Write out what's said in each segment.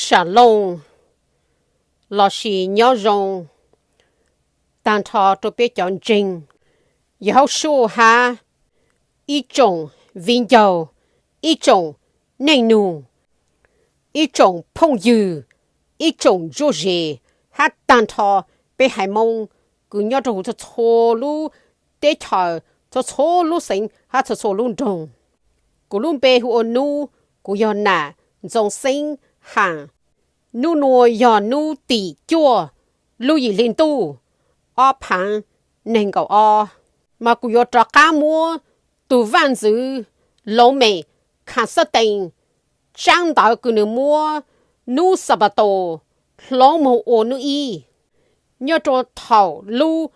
Shalom lossis nyob zoo tag nrho rau peb cov ntseeg Yauhauv Suj hab ib tsoom viv ncaus, ib tsoom neej nug, ib tsoom phooj ywg, ib tsoom ntsuab zes hab tag nrho peb haiv Moob kws nyob rau huv txhua txhua lub teb chaws, txhua txhua lub xeev hab txhua txhua lub nroog. Kuv lub npe hu ua Nub, kuv yog Nam Ntxoo Xeeb Ham. Nub nua yog nub tim cuaj lub yim hli ntuj ob phaav neeg nkaum ob, mas kuv yuav rov qaab muab tug vaaj ntxwv Loov Meem Kham Xab Tees tsaab ntawv kws nwg muab nub Xanpataus hloov moog ua nub ib nyob rua thaum lub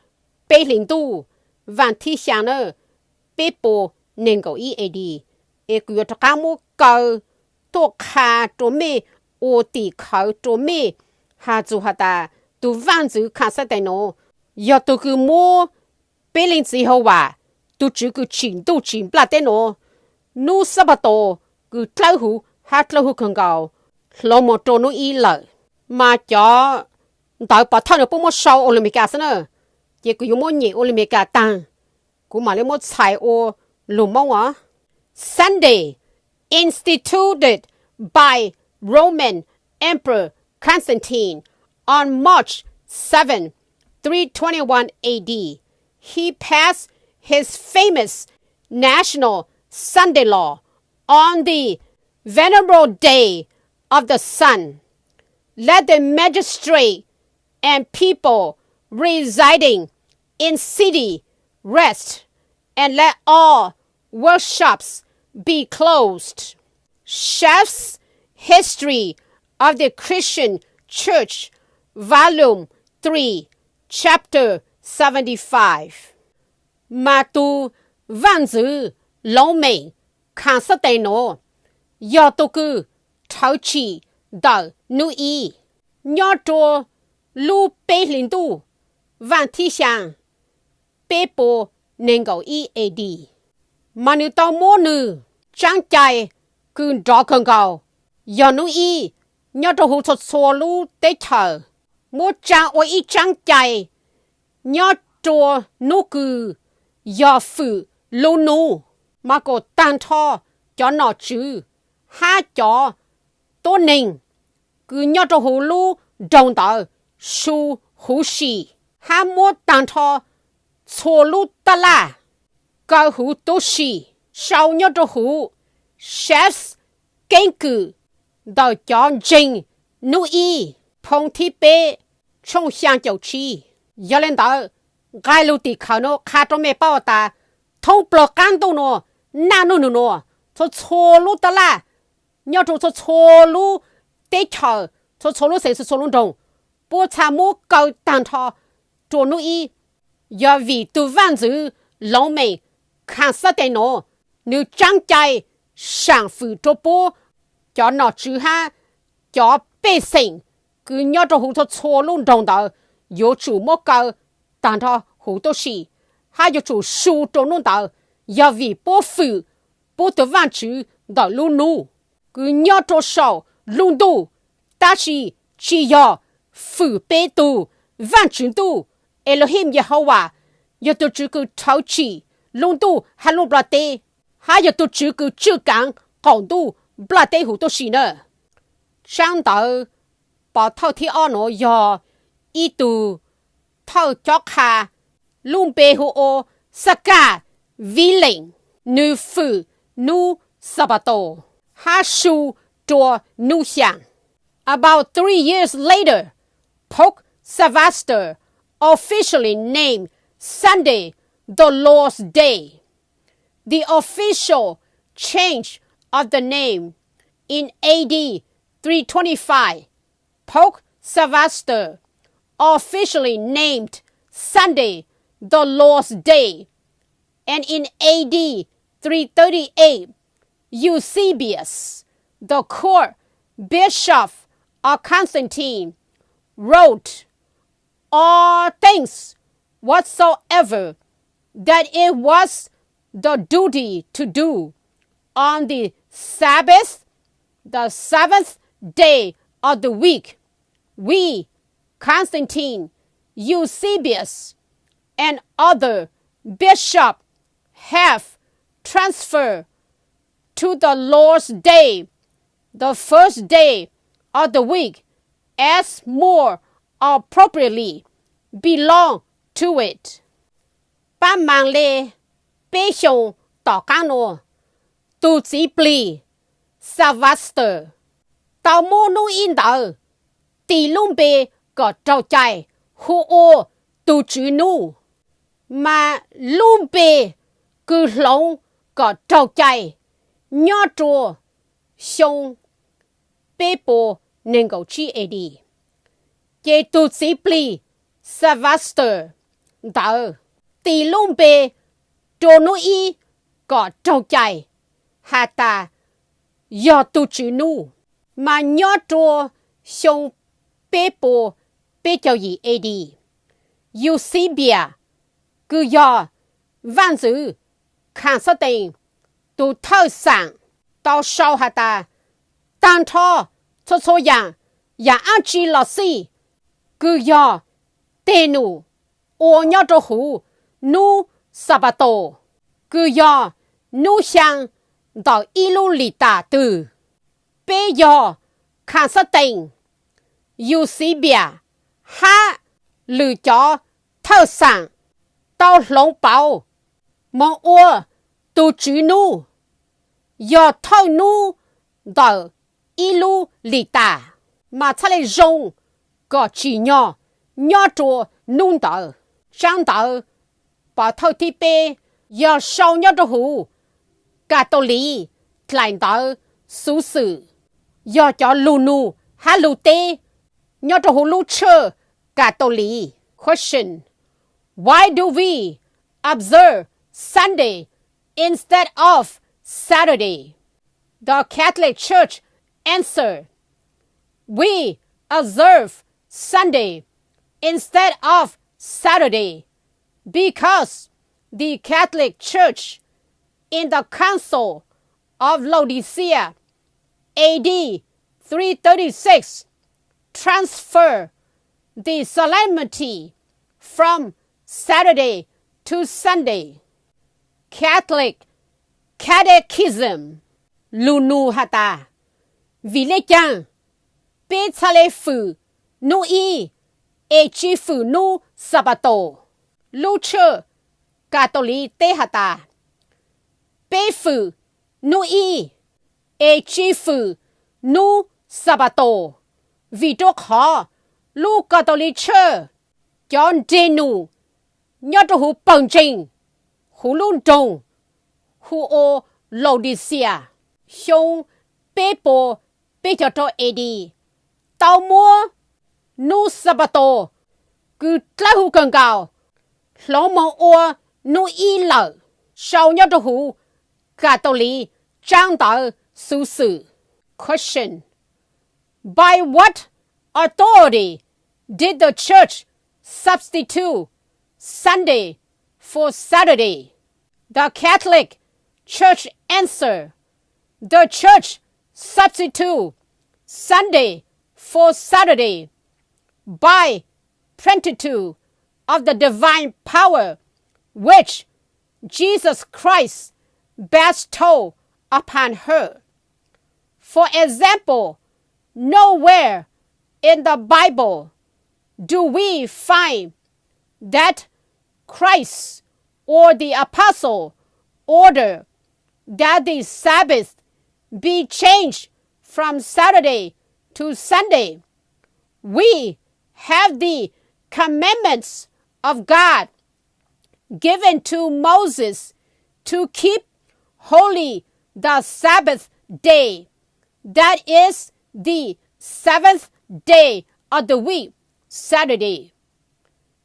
peb hlis ntuj vaaj thib xyaa na, peb pua neeg nkaum ib A D. Es kuv yuav rov qaab muab kaw tuaj qha rua mej ua tim khawv rua mej has txug has tas tug vaaj ntxwv Kham Xab Tees nuav yog tug kws muab peb leej txiv Yehauj Vaam, tug Tswv kws tsim ntuj tsim nplaj teb nuav, nub Xanpataus kws dlawb huv hab dlawb huv kawg nkaus hloov moog rua nub ib lawm. Mas cov ntawv pov thawj nuav puab muab sau ua lug Amelikas xwb na, ces kuv yuav muab nyem ua lug Amelikas taag, kuv mam li muab txhais ua lug Moob os. Sunday, instituted by Roman Emperor Constantine on March seventh, three twenty-one A D. He passed his famous National Sunday Law on the venerable day of the sun. Let the magistrate and people residing in city rest, and let all workshops be closed. Shelf's History of the Christian Church, Volume three, Chapter seventy-five. Mas tug vaaj ntxwv Loov Meem Kham Xab Tees nuav yog tug kws rhawv tsim ntawm nub ib nyob rua lub peb hlis ntuj vaaj thib xyaa peb pua neeg nkaum ib A D. Mas nwg tau muab nwg tsaab cai kws nrov kawg nkaus yog nub ib nyob rua huv txhua txhua lub teb chaws, muab tsaa ua ib tsaab cai nyob rua nub kws yog fwm lub nub. Mas kuas taag nrho cov nom tswv hab cov tuab neeg kws nyob rua huv lub nroog ntawd su huv si, hab muab taag nrho txhua lub taj laj kaw huv tub si, sau nyob rua huv Shelf's Keeb Kwm ntawm cov ntseeg nub ib, phoo thib peb, tshooj xyaa caum tsib. Yog le ntawd, nqai lug tim khawv nuav qha rua mej paub tas thoob plawg qaab ntuj nuav, naj nub nug nuav, txhua txhua lub taj laj nyob rua txhua txhua lub teb chaws, txhua txhua lub xeev, txhua txhua lub nroog, puab txha muab kaw taag nrho rua nub ib. Yog vim tug vaaj ntxwv Loov Meem Kham Xab Tees nuav, nwg tsaab cai saam fwm rua puab cov nom tswv hab cov pej xeem kws nyob rua huv txhua txhua lub nroog ntawd yuav tsum muab kaw taag nrho huv tub si, hab yuav tsum su rua nub ntawd, yog vim puab fwm puab tug Vaajtswv ntawm lub nub kws nyob rua saum lub ntuj, tab sis tsi yog fwm peb tug Vaajtswv ntuj Elohim Yehovas, yog tug tswv kws rhawv tsim lub ntuj hab lub nplaj teb, hab yog tug tswv kws tswj kaav qaum ntuj nplaj teb huv tub si na. Tsaab ntawv pov thawj thib ob nuav yog ib tug thawj cob qha lub npe hu ua Xakaj Vileem, nwg fwm nub Xanpataus hab su rua nub xyaa. About three years later, Pope Sylvester officially named Sunday the Lord's Day. The official change of the name in A D three twenty-five, Pope Sylvester officially named Sunday the Lord's Day, and in A D three thirty-eight, Eusebius, the court bishop of Constantine, wrote, "All things whatsoever that it was the duty to do on the Sabbath, the seventh day of the week, we, Constantine, Eusebius, and other bishops have transferred to the Lord's day, the first day of the week, as more appropriately belong to it. Pab Maas le peb xyoos tom qaab nuav, tug txiv plig Sylvester tau muab nub ib ntawd tis lub npe kom raug cai hu ua tug Tswv nub, mas lub npe kws hloov kom raug cai nyob rua xyoo peb puas neeg nkaum tsib A D. Ces tug txiv plig Sylvester ntawd tis lub npe rua nub ib kom raug cai has tas yog tug Tswv nub, mas nyob rua xyoo peb puas peb caug yim A D. Eusebius kws yog vaaj ntxwv Constantine tug thawj xaam tau sau has tas, taag nrho txhua txhua yaam, yaam dlaab tsi los xij, kws yog teg num ua nyob rua huv nub Xanpataus, kws yog nub xyaa ntawm ib lub lis tas twg, peb yog Constantine, Eusebius hab lwm cov thawj xaam tau hloov pauv moog ua tug Tswv nub, yog thawj nub ntawm ib lub lis tas, mas txhad le zoo kom tsim nyog nyob rua nub ntawd. Tsaab ntawv pov thawj thib peb yog sau nyob rua huv Catholic dlaim ntawv xuv xwm, yog cov lug nug hab lug teb nyob rua huv lub tshaj Catholic. Question: Why do we observe Sunday instead of Saturday? The Catholic Church answer: We observe Sunday instead of Saturday because the Catholic Church in the Council of Laodicea A D three thirty-six transfer the solemnity from Saturday to Sunday. Catholic Catechism lug nug has tas, vim le caag peb txhad le fwm nub ib es tsi fwm nub Xanpataus? Lub tshaj Catholic teb has tas, peb fwm nub ib es tsi fwm nub Xanpataus vim rua qhov lub Catholic tshaj cov nreg num nyob rua huv pawg ntseeg huv lub nroog hu ua Laodicea xyoo peb puas peb caug rau A D tau muab nub Xanpataus kws dlawb huv kawg nkaus hloov moog ua nub ib lawm, sau nyob rua huv Catholic tsaab ntawv xuv xwm. Question: By what authority did the church substitute Sunday for Saturday? The Catholic Church answer: The church substitute Sunday for Saturday by plenitude of the divine power which Jesus Christ bestowed upon her. For example, nowhere in the Bible do we find that Christ or the apostle order that the Sabbath be changed from Saturday to Sunday. We have the commandments of God given to Moses to keep holy the Sabbath day, that is the seventh day of the week, Saturday.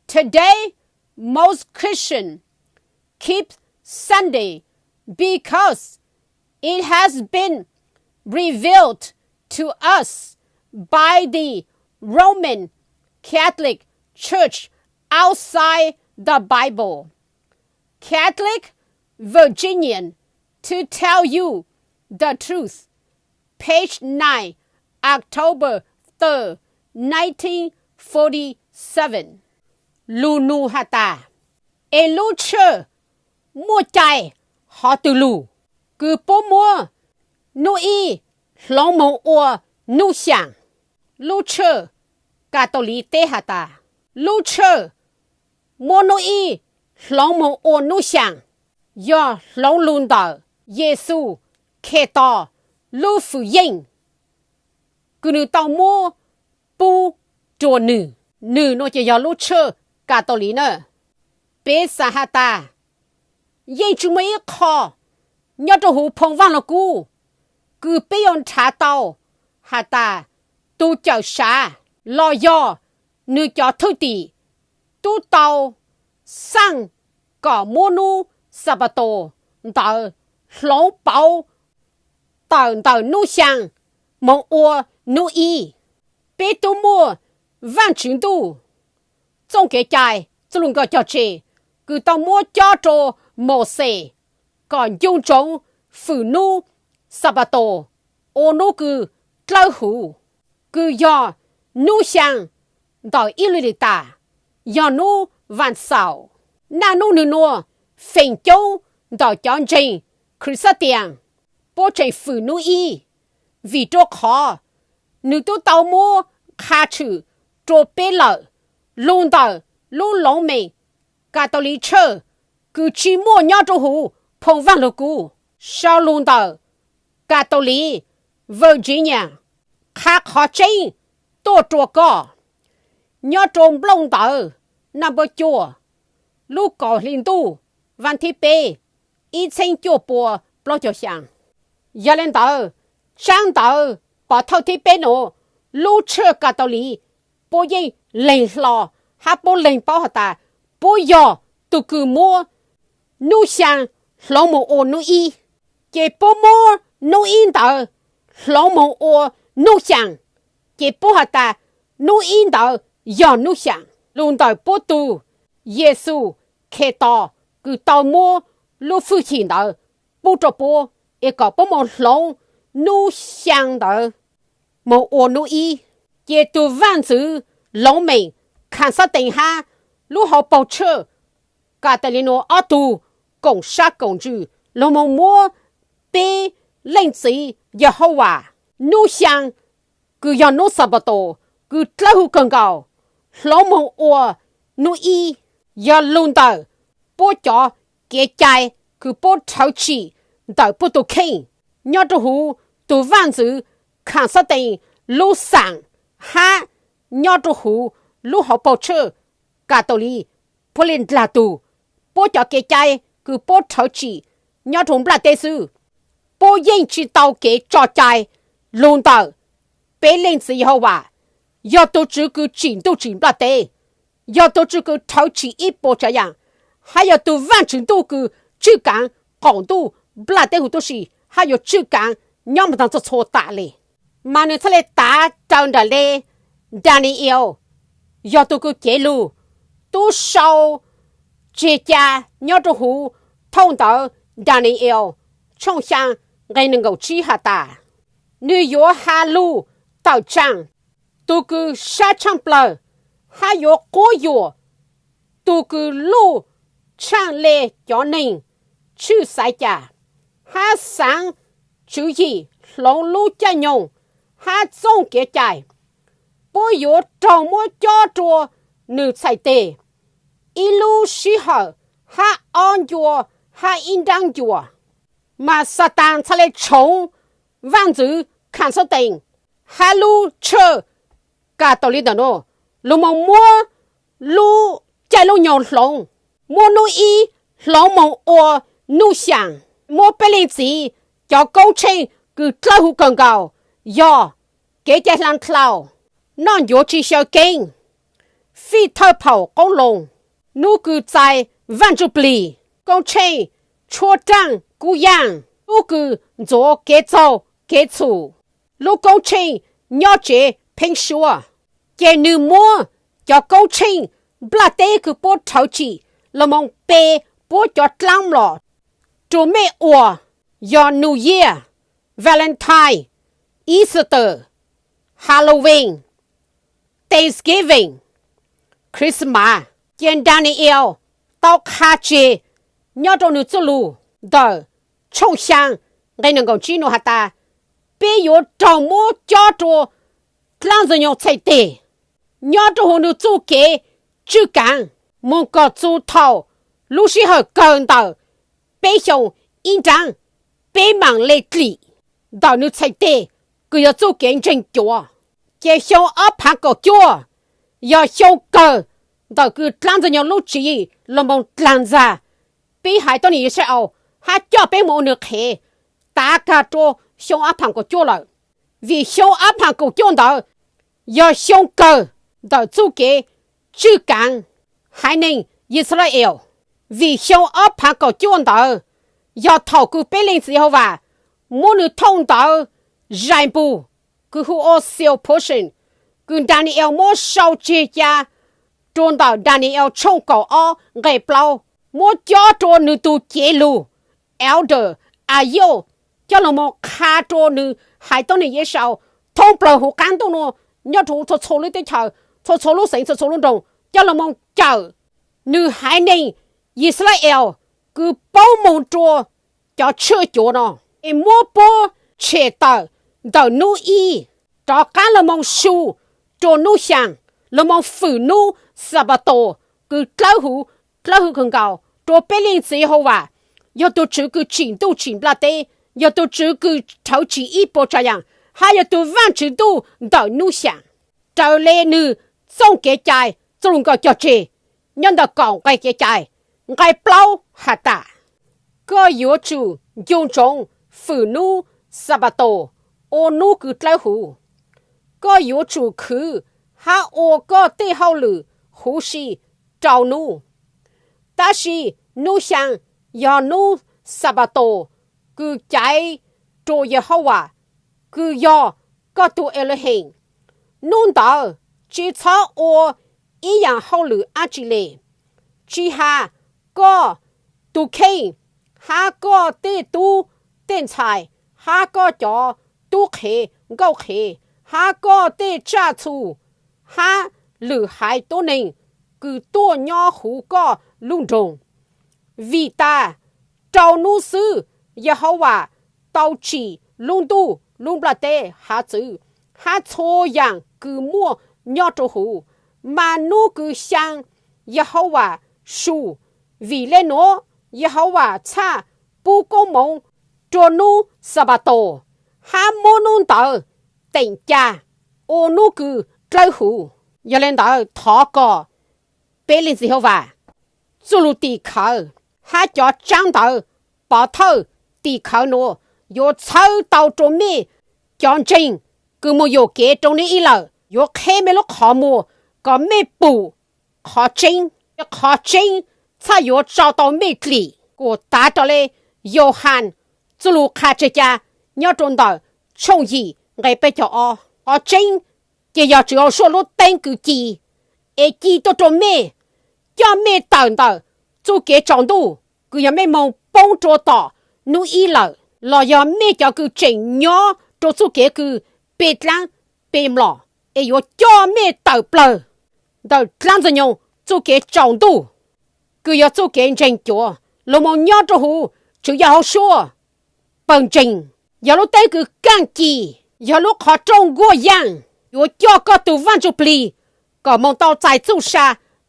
Today, most Christians keep Sunday because it has been revealed to us by the Roman Catholic Church outside the Bible. Catholic Virginian, to tell you the truth, page nine, October October nineteen forty-seven. Lus nug has tas, es lub tshawj muaj cai hov twg lug kws puab muab nub ib hloov moog ua nub xyaa? Lub tshawj Katalis teb has tas, lub tshawj muab nub ib hloov moog ua nub xyaa yog hloov lug ntawm Yexus Khetos lub fwm yeej kws nwg tau muab pub rua nwg. Nwg nuav ces yog lub tshawj Katalis na. Peb xaav has tas, yeej tsi muaj ib qho nyob rua huv phoo vaaj lug kub kws peb yuav nrhav tau has tas tug cawm sav los yog nwg cov thwj tim tub tau xaaj kom muab nub Xanpatos ntawd hloov pauv tawm ntawm nub xyaa moog ua nub ib. Peb tub muaj Vaajtswv Ntuj txooj kev cai, txuj lug nkaus cog tseg kws tau muab cob rua Mauxes kom ncu ntsoov fwm nub Xanpatos ua nub kws dlawb huv, kws yog nub xyaa ntawm Ilulita, yog nub Vaam Xaum. Naj nub nwg nuav feem coob ntawm cov ntseeg Khrisxian puab tseem fwm nub ib, vim rua qhov nwg tub tau muab qha tshwm rua peb lawm lug ntawm lub Loov Meem Katalis tshawj kws tsi muaj nyob rua huv phoo vaaj lug kub. Sau lug ntawm Katalis Virginia qha qhov tseeb tuaj rua koj. Nyob rua nplooj ntawv naj npuab cuaj, lub kaum hli ntuj vaaj thib peb, ib txheeb cuaj pua plaub caug xyaa. Yog le ntawd, tsaab ntawv pov thawj thib peb nuav, lub tshawj Katalis puab yeej leeg hlo hab puab leeg paub has tas puab yog tug kws muab nub xyaa hloov moog ua nub ib. Ces puab muab nub ib ntawd hloov moog ua nub xyaa, ces puab has tas nub ib ntawd yog nub xyaa lug ntawm puab tug Yexus Khetos kws tau muab lub fwj chim ntawd pub rua puab, es kom puab moog hloov nub xyaa ntawd moog ua nub ib. Ces tug vaajntxwv Loov Meem Khamxab Tees hab lub hauv paug tshawj Katalis nuav ob tug koom sab koom ntsws lug moog muab peb Leej Txiv Yehauvas nub xyaa kws yog nub Xanpatos kws dlawb huv kawg nkaus hloov moog ua nub ib, yog lug ntawm puab cov kev cai kws puab rhawv tsim ntawm puab tug kheej nyob rua huv tug vaajntxwv Khamxab Tees lub xaam hab nyob rua huv lub hauv paug tshawj Katalis Portland tug. Puab cov kev cai kws puab rhawv tsim nyob rua huv nplaj teb xwb, puab yeej tsi tau kev tso cai lug ntawm peb Leej Txiv Yehauvas, yog tug tswv kws tsim ntuj tsim nplaj teb, yog tug tswv kws rhawv tsim ib puas tsav yaam, hab yog tug Vaajtswv Ntuj kws tswj kaav qaum ntuj nplaj teb huv tub si, hab yuav tswj kaav nyob moog taag txhua txhua tas le. Mas nwg txhaj le tav raws nraim le Daniel, yog tug kws cev lug tub sau tseg ca nyob rua huv thauj ntawv Daniel tshooj xyaa nqe neeg nkaum tsib has tas, nwg yuav has lug tawm tsaam tug kws sab tshaaj plawg, hab yuav quab yuam tug kws luj tshaaj le cov neeg tshwj xaiv ca, hab xaav tswv yim hloov lub caij nyoog hab txooj kev cai. Puab yuav raug muab cob rua nwg txhais teg ib lub sij hawm hab ob ncua hab ib nraab ncua. Mas Xataan txhaj le tshoov vaaj ntxwv Khamxab Tees hab lub tshawj Katalis ntawm nuav lug moog muab lub caij lub nyoog hloov, muab nub ib hloov moog ua nub xyaam, muab peb leej txiv cov koob tsheej kws dlawb huv kawg nkaus yog kev cai hla dlhau, noj ncuav tsi xyaw keeb, fij thawj phaum qoob loo, nub kws txais vaaj ntsuj plig, koob tsheej tshuab raaj kub yaaj, nub kws ntxuav kev txaug kev txhum, lub koob tsheej nyob tsev pheeb suab. Ces nwg muab cov koob tsheej nplaj teb kws puab rhawv tsim los moog pe puab cov dlaab mlom rua mej ua, yog New Year, Valentine, Easter, Halloween, Thanksgiving, Christmas, ces Daniel tau qha tseg nyob rau nws txuj lug ntawm tshooj xyaa nqe nees nkaum tsib nuav has tas, peb yuav raug muab cob rua dlaab Ntxwg Nyoog txhais teg nyob rua huv nws txuj kev tswj kaav moog kom txug thaum lub sij hawm kawg ntawm peb xyoo ib nraab peb maam le dlim ntawm nws txhais teg, kws yog txuj kev ntseeg cuav. Ces xyoo ob phaav kaum cuaj yog xyoo kawg ntawm kws dlaab Ntxwg Nyoog lub tswv yim lug moog dlaag ntxag peb haiv tuab neeg Yixalayees hab coj peb moog ua nws qhev, tav kag rua xyoo ob phaav kaum cuaj lawm. Vim xyoo ob phaav kaum cuaj ntawd yog xyoo kawg ntawm txuj kev tswj kaav haiv neeg Yixalayees. Vim xyoo ob phaav kaum cuaj ntawd yog thaum kws peb Leej Txiv Yehauvas muab nws thooj ntawv zais npug kws hu ua seal portion, kws Daniel muab sau tseg ca rua ntawm Daniel tshooj kaum ob nqe plaub, muab cob rua nws tug cev lug, elder, Ayauj, coj lug moog qha rua nws haiv tuab neeg Yixalayees thoob plawg huv qaab ntuj nuav, nyob rua huv txhua txhua lub teb chaws, txhua txhua lub xeev, txhua txhua lub nroog, coj lug moog cawm nws haiv neeg Yixalayees kws paub moog rua cov tshuaj cuav no, es muab puab tshem tawm ntawm nub ib, rov qaab lug moog su rua nub xyaa, lug moog fwm nub Xanpataus kws dlawb huv, dlawb huv kawg nkaus rua peb Leej Txiv Yehauvas yog tug Tswv kws tsim ntuj tsim nplaj teb, yog tug Tswv kws rhawv tsim ib puas tsav yaam, hab yog tug Vaajtswv ntuj ntawm nub xyaa. Raws le nwg txooj kev cai txuj lug nkaus cog tseg nyob ntawm kaum nqe kev cai, nqe plaub has tas, koj yuav tsum ncu ntsoov fwm nub Xanpataus ua nub kws dlawb huv. Koj yuav tsum khwv hab ua koj tej hauj lwm huv si rau nub. Tab sis nub xyaa yog nub Xanpataus kws caiv rua Yehauvas kws yog koj tug Elauhees. Nub ntawd tsi txhob ua ib yaam hauj lwm dlaab tsi le, tsi has koj tug kheej, hab koj tej tub tej ntxhais, hab koj cov tub qhev nkauj qhev, hab koj tej tsaj txhu, hab lwm haiv tuab neeg kws tuaj nyob huv koj lub nroog. Vim tas rau nub xwb Yehauvas tau tsim lub ntuj lub nplaj teb hav txwv hab txhua yaam kws muaj nyob rua huv. Mas nub kws xyaa Yehauvas su, vim le nuav Yehauvas txhaj pub koob moov rua nub Xanpataus hab muab nub ntawd teem ca ua nub kws dlawb huv. Yog le ntawd thov kom peb Leej Txiv Yehauvas txuj lug tim khawv hab cov tsaab ntawv pov thawj tim khawv nuav yuav txhawb tau rua mej cov ntseeg kws moog yuam kev rua nub ib lawm, yuav qheb mej lub qhov muag kom mej pum qhov tseeb. Qhov tseeb txhaj yuav tso tau mej dlim. Kuas tav rua le Yauhas txuj lug qha tseg ca nyob rua ntawm tshooj yim nqe peb caug ob, qhov tseeb ces yog Tswv Yausuas lub teeb kws ci, es ci tuaj rua mej, coj mej tawm ntawm txuj kev tsaus ntuj kws yog mej moog poob rua tom nub ib lawm, los yog mej cov kws tseem nyob rua txuj kev kws pe dlaab pe mlom, es yuav coj mej tawm plawg ntawm dlaab ntxwg nyoog txuj kev tsaus ntuj kws yog txuj kev ntseeg cuav lug moog nyob rua huv Tswv Yausuas pawg ntseeg. Yog lub teeb kws kaaj ci, yog lub qhov rooj nkuaj yaaj, yuav coj koj tug Vaaj Ntsuj Plig kom moog tau txais txuj sa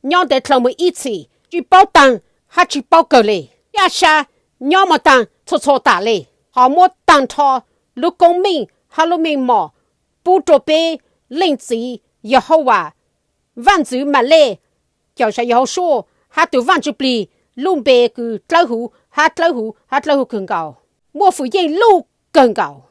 nyob ntev dlhau moog ib txhis, tsi paub taag hab tsi paub kawg le. Caj sa nyob moog taag txhua txhua tam le, ho muab taag nrho lub koob meej hab lub meej mom pub rua peb Leej Txiv Yehauvas, Vaaj Ntxwv Malej, Cawm Saum Yehausua, hab tug Vaaj Ntsuj Plig lub npe kws dlawb huv hab dlawb huv hab dlawb huv kawg nkaus, muaj fwm yeej luj kawg nkaus.